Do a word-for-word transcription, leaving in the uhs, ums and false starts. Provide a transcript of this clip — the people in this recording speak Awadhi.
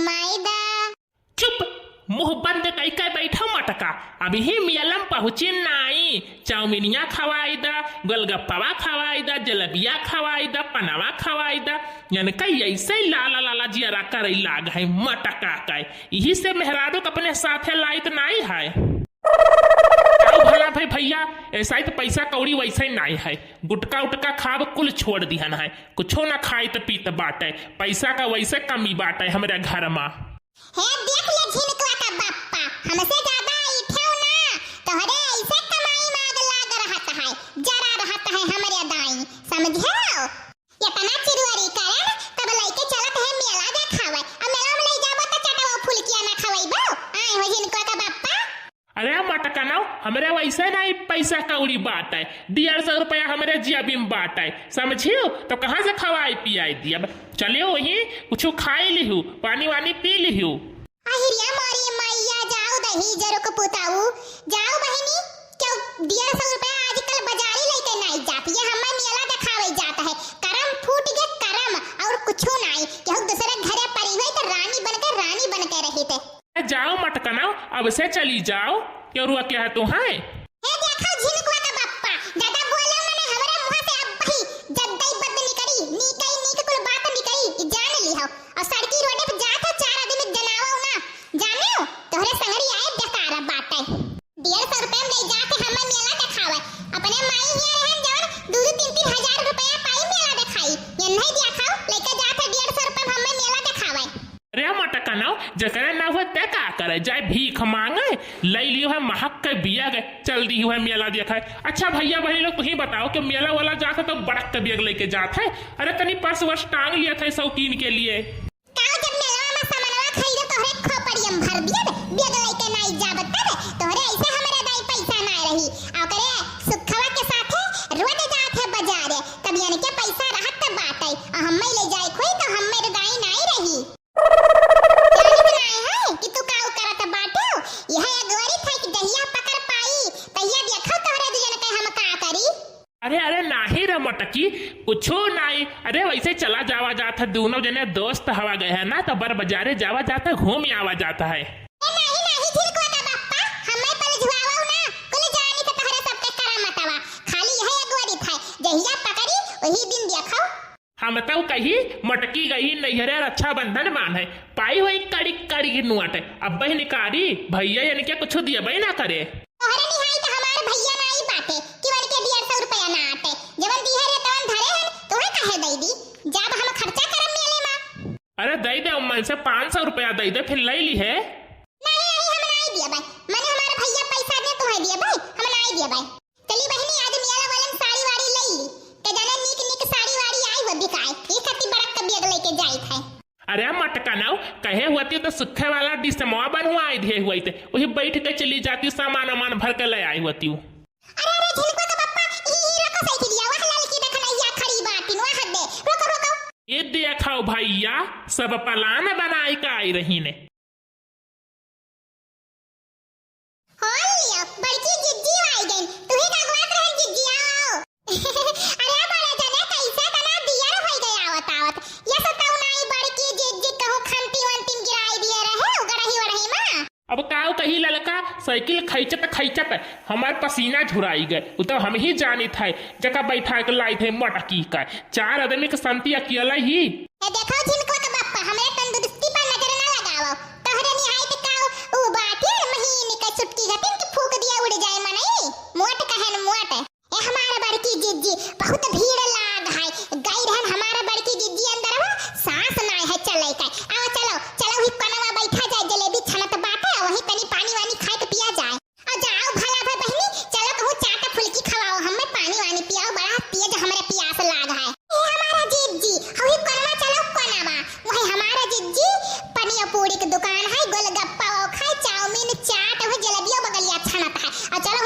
माई दा। चुप, मुँह बंद कइके बैठो मटका। अबहीं मेला में पहुँचिन नाई, चाउमीनिया खवाई दा, गोलगप्पवा खवाई दा, जलेबिया खवाई दा, पनवा खवाई दा। यनका अइसे लाला लाला जियरा करइ लाग है मटका का। इही से मेहरारू क अपने साथे लाइत नाई है। आओ भला भाई भइया, अइसा ही त पैसा कौड़ी वइसे नाई है। गुटका उटका खाब कुल छोड़ दिहन है, कुछो न खाइत पीत बाटइ, पैसा क वइसे कमी बाटइ हमरे घर मा। हे देख ले झिनकुआ क बप्पा, हमसे ज्यादा अइठेउ ना, तोहरे अइसे कमाई मा आग लाग रहत है, जरा रहत है हमरे दाई, समझेउ? एतना चिरुअरी करन, तब लइके चलत है मेला देखावइ। अब मेला में लइ जाबो त चटवा फुलकिया ना खवइबो। आए हो झिनकुआ क बप्पा। अरे मटकनउ, हमरे वइसे नाहीं पैसा कौड़ी बाटइ, डेढ़ सौ रुपया हमरे जेबी में बाटइ, समझिउ? तो कहाँ से खवाई पियाई दियब? चलिउ वहीं कुछु खाई लिहु, पानी वानी पी लिहु। अहिरिया मोरी मइया, जाउ दहिजरु क पुताऊ, जाउ बहिनी, केउ डेढ़ सौ रुपया आजकल बजारी लइके नाई जात, ये हम्मे मेला देखावे जात है। करम फूट गे करम, अउर कुछु नाई। केहू दूसरे घरे परी होई त रानी बनके, रानी बनके रहित। जाउ मटकनउ, अब से चली जाउ, केउ रोके है तुहइ? हे देखउ झिनकुआ क बप्पा, ज्यादा बोलउ मने हमरे मुँह से अबही जद्दई बद निकरी, नीकइ नीक कुल बात निकरी, ई जान लिहउ। अउर सड़की रोडे पे जात है, चार आदमी जनावउ ना, जानेउ, तोहरे संगरी आए बेकार बाटइ। डेढ़ सौ रुपया में लइ जात है हम्मे मेला देखावइ। अपने माई हियाँ रहन जउन दू दू तीन तीन हजार रुपया पाई मेला देखाई। ये नहीं देखउ, लइके जात है डेढ़ सौ रुपया में हम्मे मेला देखावइ। अरे मटकनउ, जेकरे ना होए ते का करे, जाए भीख माँगे, लइ लियो है महक के बियग, चल दियो है मेला देखइ। अच्छा भइया बहिनी लोग, तुहीं बताओ कि मेला वाला जात है तो बड़क के बियग लइके जात है। अरे तनी पर्स वर्स टाँग लियत है शौकीन के लिए। काउ जब मेलवा में सामानवा खरीदे तोहरे खोपड़िया में भर दियब, बियग लइके नाई जाब तब, तोहरे अइसे हमरे दाई पैसा नाई रही। आ ओकरे सुखवा के साथे रोज जात है बजारे, तब यनके पैसा रहत त बाटइ, आ हम्मे लइ जाए कोई तो हम्मे दाई नाई रही। जानत नाई है कि तू काउ करत बाटेउ, यह अगवरी था कि जहिया पकड़ पाई, तहिया देखउ तोहरे दुजन के हम का करी। अरे, अरे, नाहीं रे मोटकी, कुछो नाहीं। अरे, वइसे चला जावा जात है, दूनों जने दोस्त हवा गए है ना, तो बर बजारे जावा जात है, घूम आवा जात है। ए, नाहीं, नाहीं, झिनकुआ क बप्पा, हम्मे पलझुआवउ ना, कुल जानी थे तोहरे सबके करामतवा। खाली यह अगवरी था, जहिया पकड़ी, वही दिन देखउ। हम तउ कही, मोटकी गही नइहरे रक्षाबंधन बान्हे, पाई होई कड़ी कड़ी नोट, अबही निकारी, भइया यनके कुछु दियबइ ना करे। तोहरे निहाई त हमार भइया नाई बाटे कि वनके डेढ़ सौ रुपया ना आटे। जवन दिहे रहे तवन धरे हन, तोहे काहे दइ दी? जब हम खर्चा करम मेले मा। अरे दइ दे, मन से पाँच सौ रुपया दइ दे, फिर लइ लिहे। नाहीं, नाहीं, हम नाई दियबइ। मने हमार भइया पैसा दे, तोहे दियबइ, हम नाई दियबइ। चली बहिनी, आज मेला वालन साड़ी वाड़ी लइ ली। के जाने नीक नीक साड़ी वाड़ी आई हुआ बिकाए, ई खातिर बड़क के बियग लइके जाइत है। अरे मटकनउ, कहे हुअतिउ तो सुखे वाला डिसमवा बनवाइ दिहे हुअइत, वही बैठ के चली जातिउ, सामान वामान भर के लइ आई हुअतिउ। अरे, अरे, झिनकुआ क बप्पा, ई, ई रोको साइकिलिया, वह ललकी देखनइया खड़ी बाटिन, वह दे, रोको, रोको। ये देखउ भइया, सब plan बनाइ के आई रहिने। हो लियो, बड़की जिज्जी आई गइन। तुही का अगवात रहन जिज्जी, आओ। अरे बड़े जने, कैसे तना दियर होई गए आवत आवत। ये सताऊ नाई बड़की जिज्जी कहूँ खंती वंती में गिराई दिए रहे, उगड़ही वड़ही मा। अब काउ कही ललका, साइकिल खैचत खैचत हमार पसीना झुराई गए। उ तो हमही जानित है, जका बैठा के लाइत है मटकी का। चार आदमी के संती अकेला ही। ए देखो झिनकुआ के बप्पा, हमरे तंदुरुस्ती पर नजर ना लगावो। तोहरे निहाई के काउ उ बाटे महीन के सुटकी गतिन के फूक दिया उड़ जाए मनई। मोट कहन मोट। ए हमार बड़की जिज्जी, बहुत भीड़ लाग है। गई रहन हमार बड़की जिज्जी अंदर वो, सांस नाय है चले के। आओ चलो, चलो ही कोनवा बैठा जाए, जलेबी छनत बाटे, वही तनी पानी वानी खाए के पिया जाए। आ जाओ भला भर बहिनी, चलो कहूँ चाट फुल्की खवाओ, हमें पानी वानी पियाओ, बड़ा तेज हमरे पियास लाग है। ए हमारा जिज्जी, हवी कोनवा चलो कोनवा, वही हमारा जिज्जी पनिया पूरी के दुकान है, गोलगप्पा वो खाए, चाउमीन, चाट, वो जलेबियो बगलिया छनत है। आ चलो